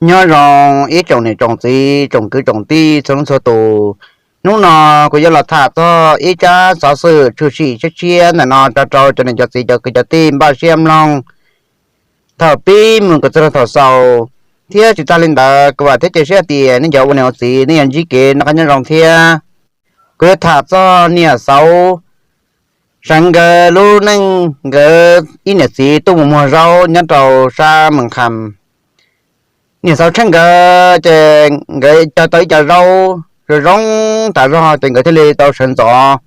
Nyob zoo ib tsoom niam tsoom txiv tsoom kwv tsoom tij txhua leej txhua tus. Hnub no kuv yuav los tham txog ib tsab xov xwm tshwm sim tshiab tshiab ntawm no tso rau cov niam cov txiv cov kwv cov tij npaj siab mloog thaum pib mus kom txog rau thaum xaus. Thiab tsis tag li ntawd kuv vam thiab cia siab tias nej cov ua niam ua txiv nej yuav ntsib kev noj qab nyob zoo thiab. Kuv yuav tham txog niam Xauv Seev nkawd lub neej. Nkawd ib niam txiv tuaj mus muag zaub nyob rau sab Mes Kham. Niam Xauv Tsheej nkawd ces nkawd cog tau ib co zaub zoo zoo tas zog ces nkawd thiaj li tau sawv ntxov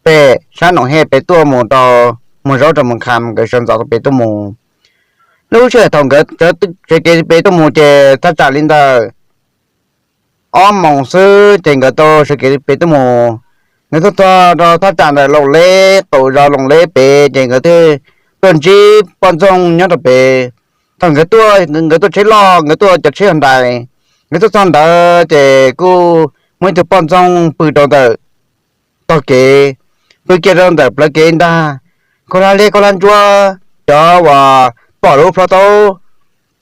pem sab Noom Hej pem tuaj mus rau muag zaub rau Mes Kham, nkawd sawv ntxov pem tuaj mus. Lub sij hawm thaum nkawd sawv kev pem tuaj mus ces thaj tsam li ntawm ob moos xwb ces nkawd tau sawv kev pem tuaj mus. Nkawd tuaj txog rau thaj tsam ntawm Loos Leb, qaum zos Loos Leb pem ces nkawd thiaj tuaj ntsib poj ntxoog nyob rau pem. Thaum nkawd tuaj, nkawd tuaj tsheb loj, nkawd tuaj cov tsheb Hyundai. Nkawd tuaj txog ntawd ces kuj muaj ib tug poj ntxoog pw rau ntawm tog kev, pw kiag rau ntawm plawv kev ntag. Khaub hlab liab khaub hlab ntsuab, cov uas pom lub plhaub taub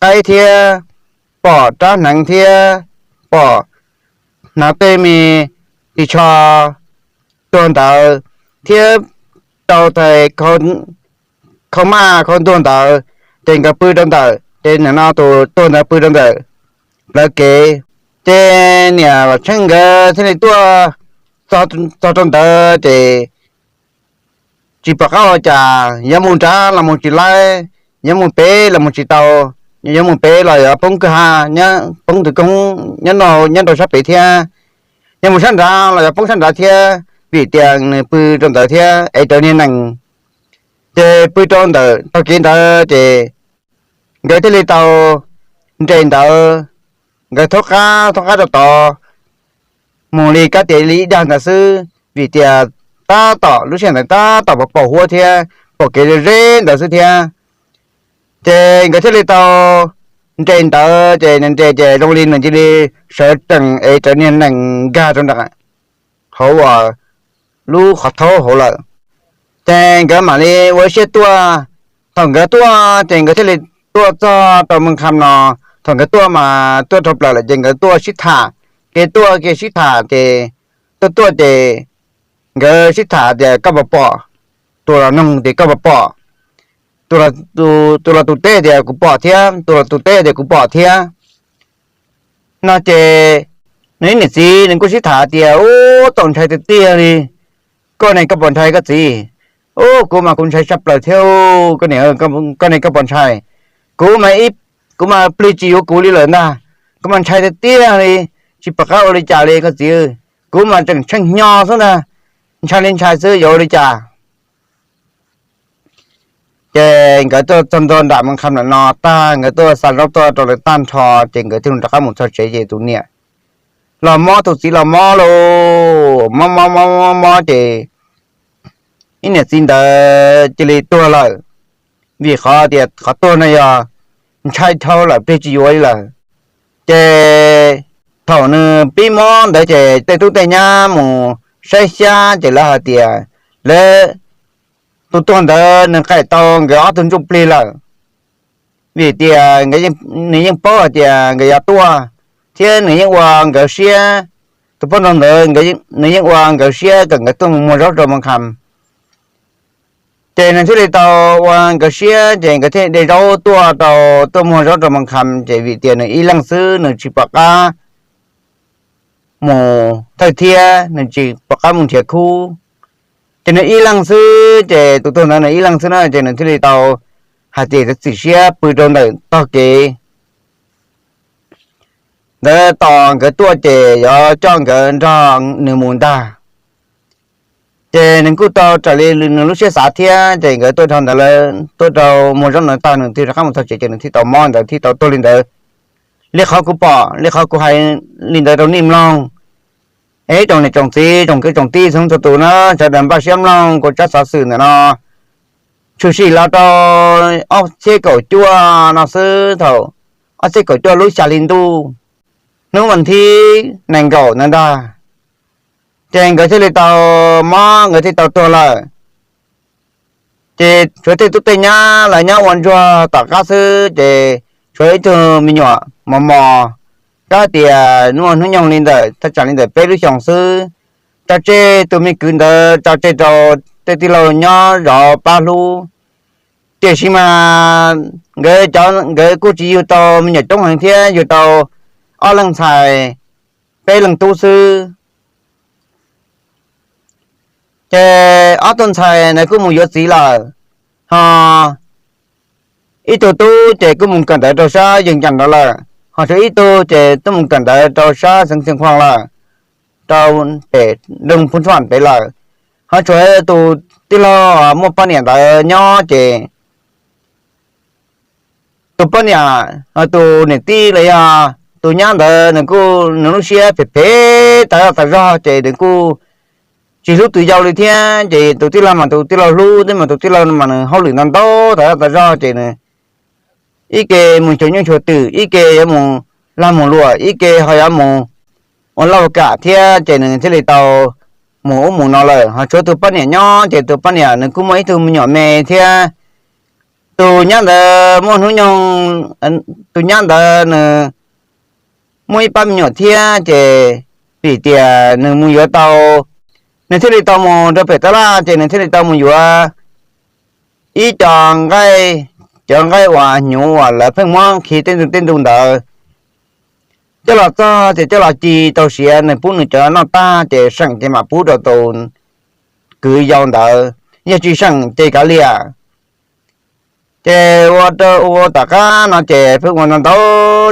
qaib thiab pom rab hneev thiab pom hnav tej me ris tsho tuag ntawd thiab rau tais khaub maj khaub ntuag ntawd, ces nkawd pw rau ntawm, ces nim no tus tuag ntawd pw rau ntawm plawv kev. Ces niam Tsheej nkawd thiaj li tuaj txog rau ntawd ces tsis pom qab ua cas, yuav mus nrad los mus tsis laib, yuov mus pem los mus tsis tau, yuav mus pem los yuav poob kwj ha, poob tus koob nyob nyob rau sab pem thiab, yuav mus sab nrad los yuav poob sab nrad thiab, vim tias nws pw rau ntawd thiab es cov niag nees ces pw rau ntawm tog kev ntawd ces nkawd thiaj li tau nres ntawd, nkawd thaub qab thaub qab rau tod mus li kab tias li ib dag ntawd xwb, vim tias tab tom lub sij hawm ntawd tab tom pom huab thiab pom kev ze ze ntawd xwb thiab. Ces nkawd thiaj li tau nres ntawd, ces nws nres ces zoo li nws cia li sawv tsees es cov niag nees nkag rau nram hauv uas lub qhov thaub hauv lawm. Ces nkawd mam li ua siab tuaj. Thaum nkawd tuaj ces nkawd thiaj li tuaj txog rau Mes Kham no. Thaum nkawd tuaj mas tuaj dhau plaws lawm ces nkawd tuaj sib tham, kev tuaj kev sib tham ces tuaj tuaj ces nkawd sib tham tias koj puas pom, tus los nug tias koj puas pom, tus los tus teb tias kuv pom thiab, tus los tus teb tias kuv pom thiab no ces nws ib niam txiv nws kuj sib tham tias, Ub, txaus ntshai tiag tiag li. Koj ne koj puas ntshai koj txiv? Ub, kuv mas kuv ntshai tshaj plaws thiab. Koj ne koj puas ntshai? Kuv mas, kuv mas plig tsis yuav kuv li lawm ntag. Kuv mas ntshai tiag tiag li, tsis pom qab ua li cas li koj txiv. Kuv mas tseem tshee hnyo xwb ntag, ntshai li ntshai xwb yuav ua li cas. Ces nkawd tuaj txog ntua nram Mes Kham no tag, nkawd tuaj xa zaub tuaj rau lawv tag nrho, ces nkawd thiaj rov qab mus txog tsev ces tus niam los mob tus txiv los mob lauj, mob mob mob mob ces ib niam txiv ntawd cia li tuag lawm, vim qhov tias qhov tuag no yog ntshai dhau lawm plig tsis yuav li lawm. Ces thaum nws pib mob ntawd ces tej tub tej nyab mus saib xyab ces lawv hais tias lawv tus tuag ntawd nws qaim tau nkawd ob tug ntsuj plig lawm, vim tias nws yeej paub hais tias nkawd yuav tuaj, thiab nws yeej ua nkawd siab, tus poj ntxoog ntawd nws yeej ua nkawd siab kom nkawd tuaj mus muag zaub rau Mes Kham. Ces nws thiaj li tau ua nkawd siab ces nkawd thiaj de zaub tuaj rau, tuaj muag zaub rau Mes Kham ces vim tias nws ib leeg xwb nws tsis pom qab mus thawj thiab nws tsis pom qab mus nrhiav khub. Ces nws ib leeg xwb ces tus tuag ntawd nws ib leeg xwb na ces nws thiaj li tau hais tias txiav txim siab pw rau ntawm tog kev ntawd tos nkawd tuaj ces yuav coj nkawd nrog nws mus ntag. Ces nws kuj tau raws li nws lub siab xav thiab ces nkawd tuaj rau ntawd, tuaj rau muag zaub ntawd tag nws thiaj rov qab mus txog tsev ces nws thiaj tau mob ntawd thiaj tau tuag li ntawd. Li qhov kuv pom, li qhov kuv hais li ntawd rau nej mloog. Es tsoom niam tsoom txiv tsoom kwv tsoom tij txhua leej txhua tus na, sawv daws npaj siab mloog kuv tsab xov xwm ntawm no. Tshwm sim los rau ob txhiab kaum cuaj no xwb, thaum ob txhiab kaum cuaj lub xya hli ntuj, hnub vas thib nees nkaum ntawd ntag, ces nkawd thiaj li tau mob, nkawd thiaj tau tuag lawm. Ces tshuav tej tub tej nyab lawv nyob ua ntsuag tom qab xwb ces rau ib tug me nyuam mos mos, kab tias muaj hnub nyoog li ntawm thaj tsam li ntawm peb lub xyoos xwb. Tso tseg tus me kwv ntawd, tso tseg rau tej tij laug nyob zov pab hlub. Tiam sis mas nkawd cov, nkawd kuj tsis yug tau me nyuam coob heev thiab, yug tau ob leeg ntxhais peb leeg tub xwb. Ces ob tug ntxhais ntawd kuj mus yuav txiv lawm, ho ib tug tub ces kuj mus kawm ntawv rau sab Yees Cas nrad lawm, ho tshuav ib tug ces twb mus kawm ntawv rau sab xeev Xeev Khuam lawm, rau pem nroog Phu Ntsuam pem lawm. Ho tshuav tus tij laug muaj poj niam ntawd nyob ces tus poj niam, tus niam tij los yog tus nyab ntawd nws kuj, nws lub siab phem phem tas zog tas zog ces nws kuj tsis hlub tus yau li thiab. Ces tus tij laug mas tus tij laug hlub thiab, mas tus tij laug mas nws hauj lwm ntau ntau tas zog tas zog ces nws ib ke mus xyuas nyuj xyuas twm, ib ke yuav mus lag mus luam, ib ke ho yuav mus ua laj kam thiab, ces nws thiaj li tau mus ub mus no lawm. Ho tshuav tus poj niam nyob ces tus poj niam nws kuj muaj ib tug me nyuam me thiab. Tus nyab ntawd muaj hnub nyoog, tus nyab ntawd nws muaj ib pab me nyuam thiab, ces vim tias nws mus yuav tau, nws thiaj li tau mus rau pem tab laj ces nws thiaj li tau mus yuav ib co nqaij, cov nqaij uas hnyuv uas lawv pheej muab khi tej ntu tej ntu ntawd, coj los txog ces coj los ci rau siav, nws pub nws cov noj tag ces seem ces mam pub rau tus kwv yau ntawd, yog tsis seem ces kav liam. Ces ua rau ua tom qab no ces pheej ua no ntau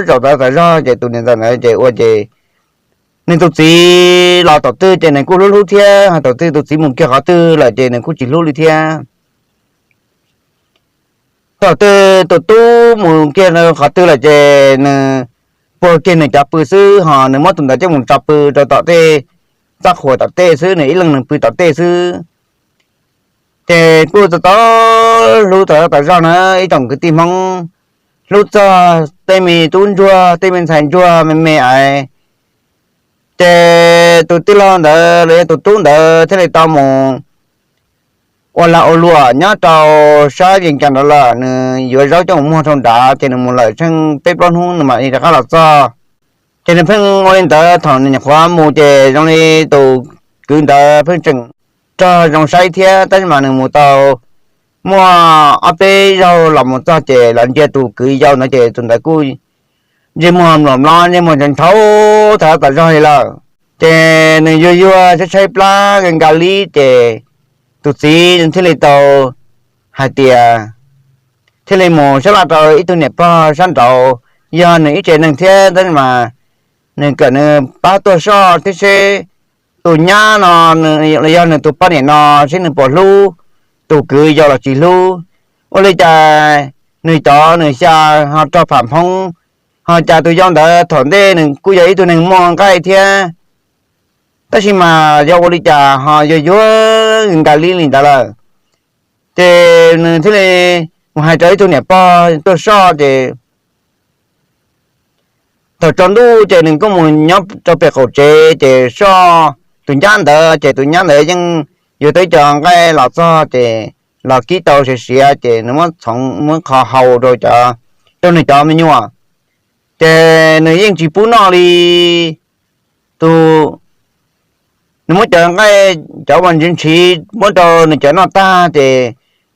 zaus tas tas zog ces tus niam ntxawm ntawd ces ua ces nws tus txiv los tom twg ces nws kuj hlub hlub thiab, ho tom twg tus txiv mus kiag qhov twg lawm ces nws kuj tsis hlub li thiab. Thaum twg tus tub mus kiag qhov twg lawm ces nws puag kiag nws cov pw xwb, ho nws muab tus ntawd coj mus tso pw rau tom tej txaj qhuas tom tej xwb, nws ib leeg nws pw tom tej xwb. Ces kuj tau hlub tas zog na ib tsoom kwv tij Hmoob, hlub txog tej me tub ntsuag tej me ntxhais ntsuag me me ais. Ces tus tij laug ntawd los yog tus tub ntawd thiaj li tau mus ua lag ua luam nyob rau sab Yees Cas nrad lawm, nws yuav zaub coj mus muag rau nrad ces nws mus lawm tsheej peb plaub hnub nws mam li rov qab los txog. Ces nws pheej ua li ntawd, thaum nws nyuam qhuav mus ces zoo li tus kwv ntawd pheej tseem rog zoo saib thiab, tab sis mas nws mus tau muaj ob peb zaug los mus txog ces los ntsia tus kwv yau ntawd ces tus ntawd kuj ntsej muag mluas mlob, ntsej muag ntshaus ntshaus tas tas zog li lawm. Ces nws yuag yuag tshaib tshaib plab nka li ces tus txiv thiaj li tau hais tias thiaj li mus sab laj rau ib tug niam pog sab nraud, yog nws ib tsev neeg thiab, tab sis mas nws kom nws pab tuaj soj thiab seb tus nyab no los yog nws tus poj niam no seb nws puas hlub tus kwv yau los tsis hlub. Ua li cas nws cov nws xya ho rog pham phoob, ho cas tus yau ntawd thaum ntej nws kuj yog ib tug neeg muaj nqaij thiab, tab sis mas yog ua li cas ho yuag yuag nka li li ntawd lawm. Ces nws thiaj li mus hais rau ib tug niam pog tuaj soj ces thaum tsaus ntuj ces nws kuj mus nyob rau pem qaum tsev ces soj tus nyab ntawd, ces tus nyab ntawd yeej yuav tau ib co nqaij los txog ces los kib tau siav siav ces nws muab txhoov muab kho hau rau cov, rau nws cov me nyuam. Ces nws yeej tsis pub noj li. Tus, nws muab cov nqaij cov uas ntshiv ntshiv muab rau nws cov noj tag ces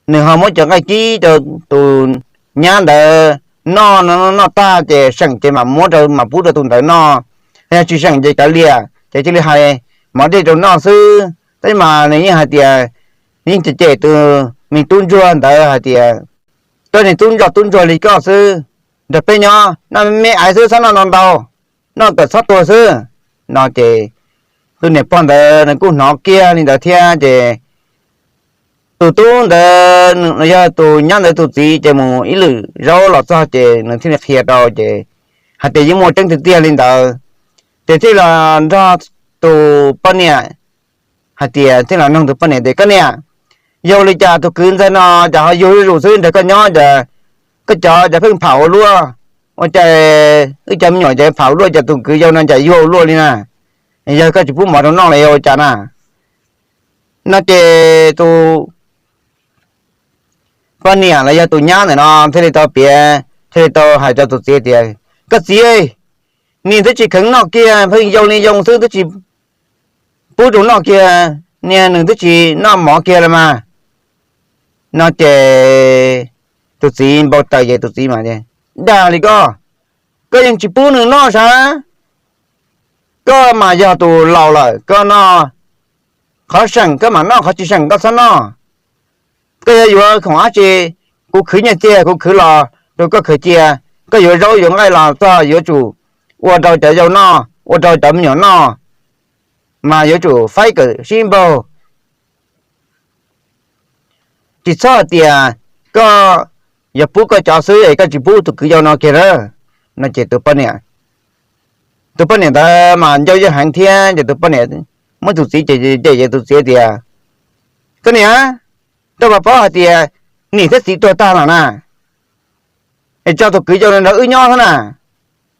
nws ho muab cov nqaij kib rau tus nyab ntawd noj, noj tag ces seem ces mam muab rau mam pub rau tus ntawd noj, yog tsis seem ces kav liam ces cia li hais mov dej rau noj xwb. Tab sis mas nws yeej hais tias, nws yeej cem cem tus me tub ntsuag ntawd hais tias, koj niag tub ntsuag tub ntsuag li koj xwb, nrog peb nyob noj me me ais xwb, txhob noj ntau ntau, noj kom txhob tuag xwb no ces tus niam pog ntawd nws kuj hnov kiag li ntawd thiab ces tus tub ntawd, yog tus nyab ntawd tus txiv ces mus ib lwm zaub los txog ces nws thiaj li qhia rau ces hais tias yeej muaj tseeb tiag tiag li ntawd. Ces thiaj los nrog tus poj niam hais tias, thiaj los nug tus poj niam tias, koj niam, yog li cas tus kwv ntxawg no cas ho yuag zuj zus xwb nrog koj nyob, koj cov cas pheej pham ua luaj, ua cas wb cov me nyuam ces pham ua luaj, cas tus kwv yau no cas yuag ua luaj li na? Yog koj tsis pub mov rau noj los yog ua cas na? No ces tus poj niam los yog tus nyab ntawm no thiaj li tau piav thiaj li tau hais rau tus txiv tias, Koj txiv, niag twb tsis kheev noj kiag, pheej yoo li yoo xwb, twb tsis pub rau noj kiag, niag nws twb tsis noj mov kiag li mas. No ces tus txiv npau taws ces tus txiv mas, Dag li koj, koj yeej tsis pub nws noj sav. Koj mas yog tus laus lawm, koj noj qhov seem koj mam noj, qhov tsis seem koj txhob noj. Koj yuav yuav khoom dab tsi, kuv khwv nyiaj txiag kuv khwv los rau koj khaws cia, koj yuav zaub yuav nqaij los txog yuav tsum ua rau cov yau noj, ua rau cov me nyuam noj, mas yuav tsum faib kawm sib npaug. Tsis txhob hais tias koj yuav pub koj cov xwb es koj tsis pub tus kwv yau no kiag na. No ces tus poj niam, tus poj niam ntawd mas ncauj yeej heev thiab ces tus poj niam muab tus txiv cem, ces tus txiv tias, Koj niam, koj puas paub hais tias niam thiab txiv tuag tag lawm na, es tso tus kwv yau no nrog wb nyob xwb na,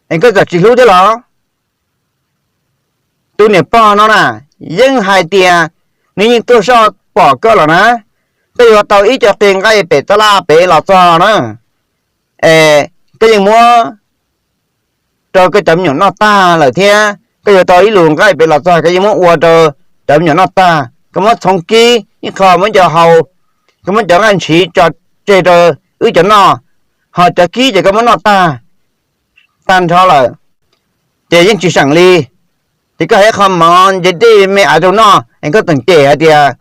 es koj txawm tsis hlub thiab los? Tus niam pog no na, yeej hais tias nws yeej tuaj soj pom koj lawm na, koj yuav tau ib co qe nqaij pem tab laj pem los txog na, es koj yeej muab rau koj cov me nyuam noj tag lawm thiab, koj yuav tau ib lub nqaij pem los txog koj yeej muab ua rau cov me nyuam noj tag, koj muab txhoov kib ib qho muab cov hau, koj muab cov nqaij ntshiv tso tseg rau wb cov noj, ho cov kib ces koj muab noj tag, tag nrho lawm, ces yeej tsis seem li. Ces koj hais qho mov nce dej me av rau noj es koj tseem cem hais tias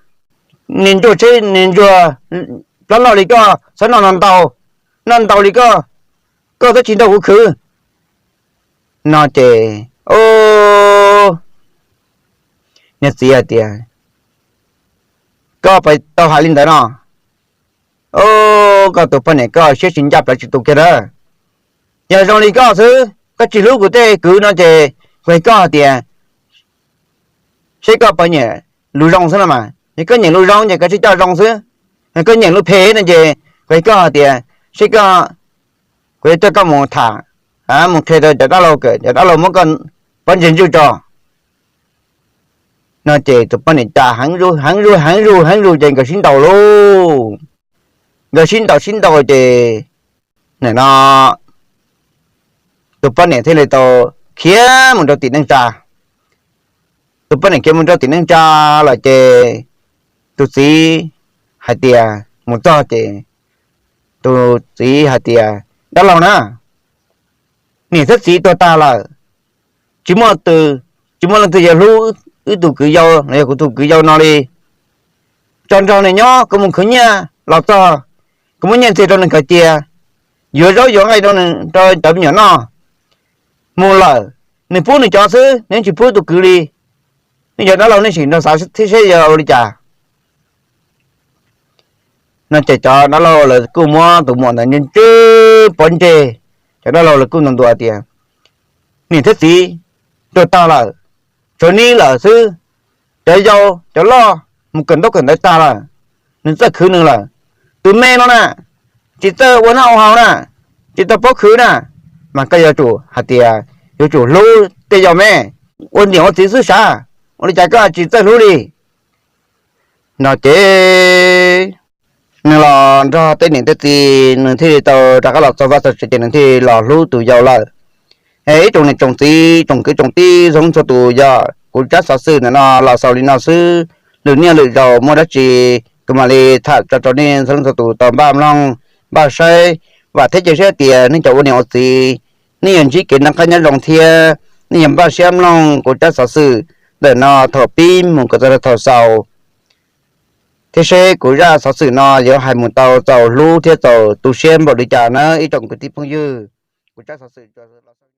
niag ntsuag tsheb niag ntsuag plaub loj li koj txhob noj no ntau, noj ntau li koj, koj twb tsis nrog kuv khwv. No ces, o, niag txiv hais tias, Koj puas tau hais li ntawd no? O, koj tus poj niam koj siab tsis ncaj plawv tsis tu kiag na. Yog zoo li koj xwb, koj tsis hlub kuv tej kwv no ces kuv hais koj hais tias, seb koj puas nyiam lus zoo xwb no mas, yog koj nyiam lus zoo ces koj sib coj zoo xwb, yog koj nyiam lus phem no ces kuv hais koj hais tias, seb koj, kuv yuav coj koj mus tham, mus qhia rau cov dab laug kawm, cov dab laug muab koj pob ntseg ntsuj tso. No ces tus poj niam cas heev zuj heev zuj heev zuj heev zuj ces nkawd sib ntaus lauj. Nkawd sib ntaus sib ntaus ces nim no tus poj niam thiaj li tau khiav mus rau tim neej tsa. Tus poj niam khiav mus rau tim neej tsa lawm ces tus txiv hais tias, mus txog ces tus txiv hais tias, Dab laug na, niam thiab txiv tuag tag lawm, tsis muaj, tsis muaj leej twg yuav hlub wb tus kwv yau los yog kuv tus kwv yau no li. Tso nrog nws nyob, kuv mus khwv nyiaj los txog, kuv muab nyiaj txiag rau nws khaws cia, yuav zaub yuav nqaij rau cov me nyuam noj. Mus lawm, nws pub nws cov xwb, nws tsis pub tus kwv li. Nej cov dab laug nej sim nrog xav thiab seb yog ua li cas. No ces cov dab laug lawv kuj muab tus muam ntawd ntswj ntswj pob ntseg. Cov dab laug lawv kuj ntuas ntuas tias, Niam thiab txiv tuag tag lawm, tshuav neb lawm xwb. Cov yau cov loj mus kawm ntaub kawm ntawv tag lawm, nws txawj khwv nws lawm. Tus me no na, tsis txawj ua noj ua haus na, tsis tau paub khwv na, mas koj yuav tsum hais tias yuav tsum hlub tej yau me, ua niam ua txiv xwb sav, ua li cas koj tsis txawj hlub li? No ces nws los nrog tej niam tej txiv, nws thiaj li tau rov qab los txog vaj txog tsev ces nws thiaj li los hlub tus yau lawm. Es ib tsoom niam tsoom txiv tsoom kwv tsoom tij txhua leej txhua tus, yog kuv tsab xov xwm ntawm no los xaus li no xwb. Lwm niaj lwm zaus muaj dab tsi kuv mam li tham tso rau nej txhua leej txhua tus tau npaj mloog npaj saib. Vam thiab cia siab tias nej cov ua niam ua txiv, nej yuav ntsib kev noj qab nyob zoo thiab nej yuav npaj siab mloog kuv tsab xov xwm ntawm no thaum pib mus kom txog rau thaum xaus, thiab seb kuv zaj xov xwm no yuav hais mus tau txaus hlub thiab txaus tu siab npaum li cas na ib tsoom kwv tij phooj ywg. Kuv tsab xov xwm